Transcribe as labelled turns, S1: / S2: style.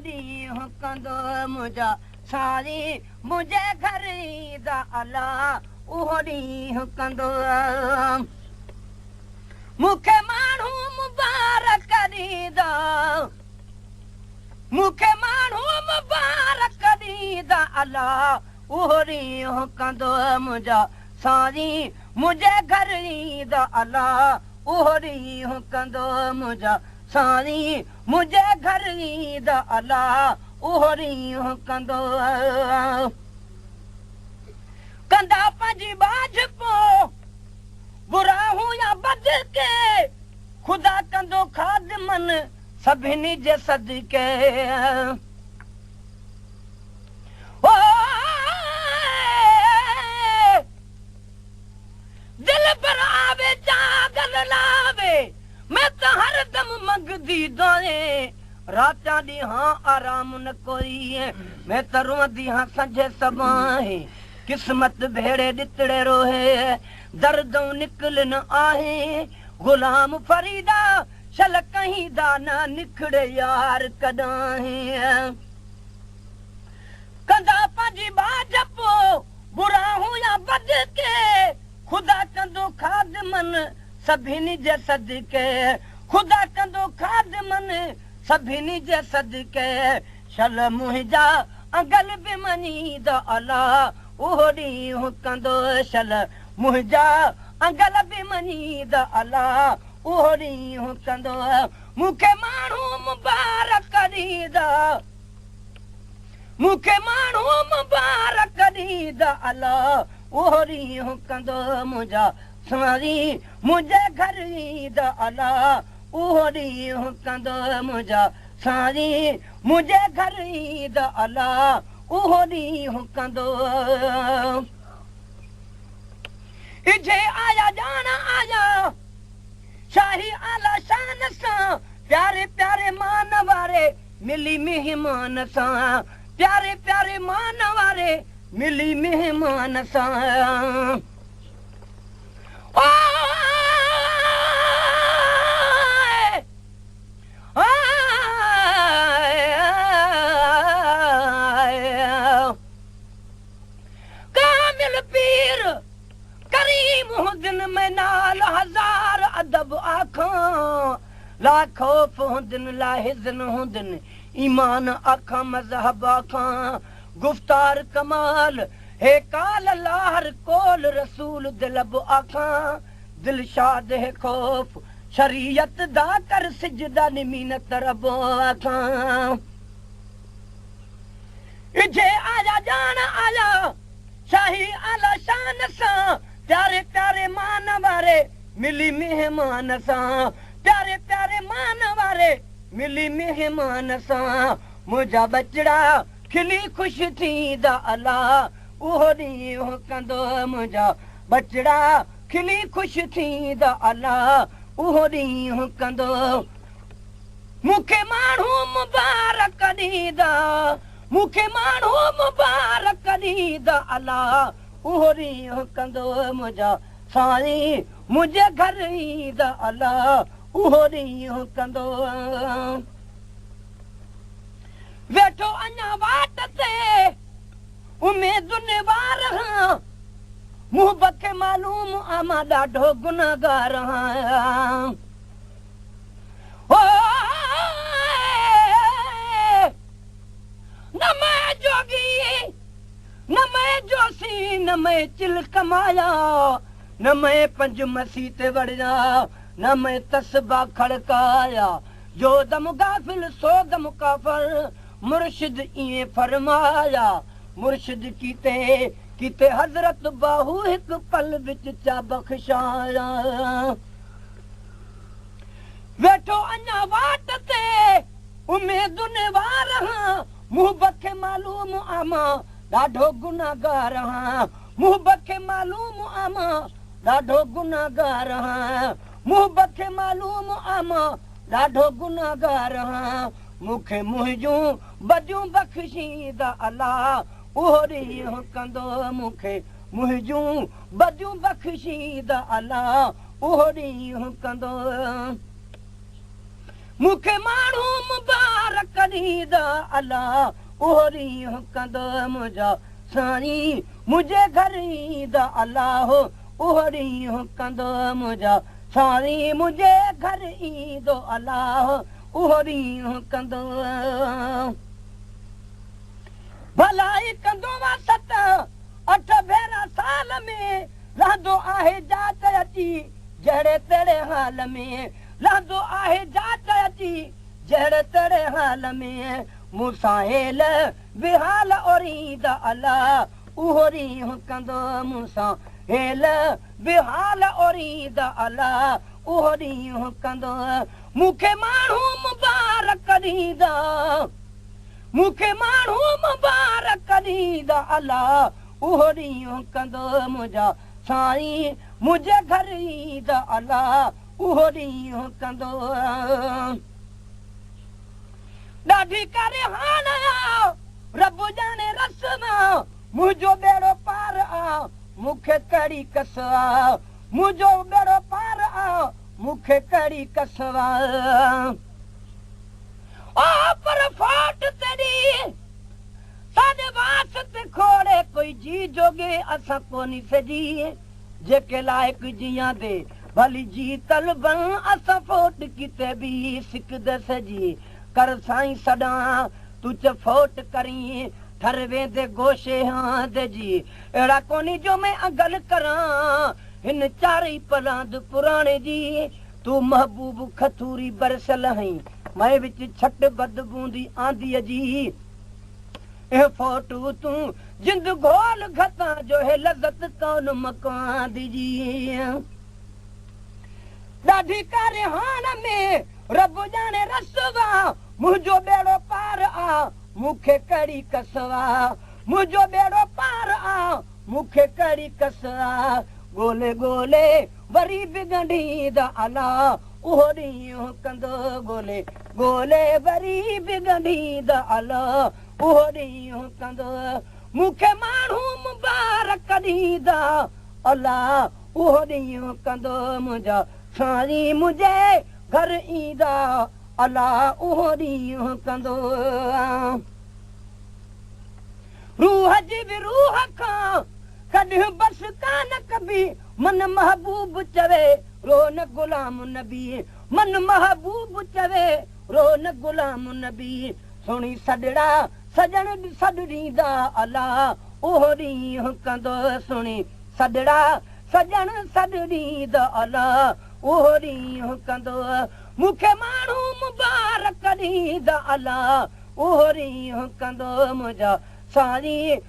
S1: ڏينهن ڪندو منهنجا سائين منهنجي گهر ايندا الا اهو ڏينهن ڪندو. مون کي ماڻهو مبارڪ ڏيندا مون کي ماڻهو مبارڪ ڏيندا الا اهو ڏينهن ڪندو منهنجا سائين منهنجي گهر ايندا الا اهو ڏينهن ڪندو منهنجا سائين منهنجي گهر ايندا الا اهو ڏينهن ڪندو. ڪندا پنهنجي ٻاجهه پو برا هون يا بد ڪي خدا ڪندو خادمن سڀني جي صدقي. دلبر آوي چاڳل لاوي مين ته هر دم منگدي دعائين راتيان ڏينهان آرام نه ڪوئي مين ته روئندي هان سنجهي صباحين قسمت ڀيڙي ڏتڙي روهي دردئون نڪل نه آهين غلام فريدا شل ڪهين دا نه نکڙي يار ڪڏاهين. ڪندا پنهنجي ٻاجهه پو برا هون يا بد ڪي خدا ڪندو خادمن سڀني جي صدقي خدا ڪندو خادمن سڀني جي صدقي شل منهنجا انگل به مڃيندا الا اهو ڏينهن ڪندو شل منهنجا انگل به مڃيندا الا اهو ڏينهن ڪندو مون کي ماڻهو مبارڪ ڏيندا. مون کي ماڻهو مبارڪ ڏيندا الا اهو ڏينهن ڪندو منهنجا سائين منهنجي گهر ايندا الا اهو ڏينهن ڪندو منهنجا سائين منهنجي گهر ايندا الا اهو ڏينهن ڪندو. اجهي آيا ڄاڻ آيا شاهي اعليٰ شان سان پياري پياري مان واري ملي مهمان سان پياري پياري مان واري ملي مهمان سان او ڪامل پير ڪريم هوندين ۾ نال هزار ادب آکان لا خوف هوندين لا حزن هوندين ايمان آکان مذهب آکان گفتار ڪمال هي قال الله هر قول رسول دلب آکان دلشاد هي خوف شريعت دا ڪر سجدا نمينت رب آکان اجهي آيا ڄاڻ آيا شاهي اعليٰ شان سان پياري پياري مان واري ملي مهمان سان پياري پياري مان واري ملي مهمان سان منهنجا ٻچڙا کلي خوش ٿيندا الا اهو ڏينهن ڪندو منهنجا ٻچڙا کلي خوش ٿيندا الا اهو ڏينهن ڪندو. مون کي ماڻهو مبارڪ ڏيندا مون کي ماڻهو مبارڪ ڏيندا الا اهو ڏينهن ڪندو منهنجا سائين منهنجي گهر ايندا الا اهو ڏينهن ڪندو. ويٺو اڃا واٽ تي اميدن وار هان منهن بکي معلوم آ مان ڏاڍو گنهگار هان. نه مين جوڳي نه مين جوسي نه مين چل ڪمايا نه مين پنج مسيت وڙيا نه مين تسبا کڙڪايا جو دم غافل سو دم ڪافر مرشد ائين فرمايا مرشد ڪيتي ڪيتي حضرت باهو هڪ پل وچ چا بخشايا. ويٺو اڃا واٽ تي اميدن وار هان منهن بکي معلوم آ مان ڏاڍو گنهگار هان منهن بکي معلوم آ مان ڏاڍو گنهگار هان منهن بکي معلوم آ مان ڏاڍو گنهگار هان مون کي منهنجون بديون بخشيندا الا اهو ڏينهن ڪندو مون کي منهنجون بديون بخشيندا الا اهو ڏينهن ڪندو مون کي ماڻهو مبارڪ ڏيندا. ڏيندا الا اهو ڏينهن ڪندو منهنجا سائين منهنجي گهر ايندا الا اهو ڏينهن ڪندو منهنجا سائين منهنجي گهر ايندو الا اهو ڏينهن ڪندو. ڀلائي ڪندو آ 7 8 ڀيرا سال ۾، لهندو آهي جاچ اچي جهڙي تهڙي حال ۾، لهندو آهي جاچ اچي جهڙي تهڙي حال ۾، مون سان هيل به حال اوريندا الا اهو ڏينهن ڪندو، مون سان هيل به حال اوريندا الا اهو ڏينهن ڪندو. مون کي ماڻهو مبارڪ ڏيندا، مون کي ماڻهو مبارڪ ڏيندا الا اهو ڏينهن ڪندو منهنجا سائين منهنجي گهر ايندا الا اهو ڏينهن ڪندو. ڏاڍي ڪري هاڻ آ رب ڄاڻي رسم آ، منهنجو ٻيڙو پار آ مون کي ڪهڙي ڪس آ، منهنجو ٻيڙو پار آ مون کي ڪهڙي ڪس آ. او پر ڦاٽ تيڏي ساڏي واسطي کوڙي ڪوئي جي جوڳي اسان ڪونهي سجي، جيڪي لائق جيان the ڀلي جي طلبن اسان ڦوٽ ڪٿي به سڪندي سجي. ڪر سائين سڏان تون چ ڦوٽ ڪرين ٺر ويندي گوشي هاند جي، اهڙا ڪونهي جو مين انگل ڪران هن چارئي پلاند پراڻي جي. تون محبوب کٿوري برسل هئين مين وچ ڇٽ بدبوندي آنديءَ جي، اي فوٽو تون جند گول گهتان جو هي لذت ڪون مڪان جي. ڏاڍي ڪاري هاڻ ۾ رب ڄاڻي رسوا، منهنجو ٻيڙو پار آ مون کي ڪهڙي ڪسوا، منهنجو ٻيڙو پار آ مون کي ڪهڙي ڪسوا. ڳولي ڳولي وري به ڳنڍيندا الا اهو ڏينهن ڪندو، ڳولي ڳولي وري به ڳنڍيندا الا اهو ڏينهن ڪندو. مون کي ماڻهو مبارڪ ڏيندا الا اهو ڏينهن ڪندو، منهنجا سائين منهنجي گهر ايندا الا اهو ڏينهن ڪندو. روح جي به روح کان ڪڏهن بس ڪانه ڪبي، من محبوب چوي رو نه غلام نبي، من محبوب چوي رو نه غلام نبي. سڻي سڏڙا سڄڻ سڏ ڏيندا الا اهو ڏينهن ڪندو، سڻي سڏڙا سڄڻ سڏ ڏيندا الا اهو ڏينهن ڪندو. مون کي ماڻهو مبارڪ ڏيندا الا اهو ڏينهن ڪندو، منهنجا سائين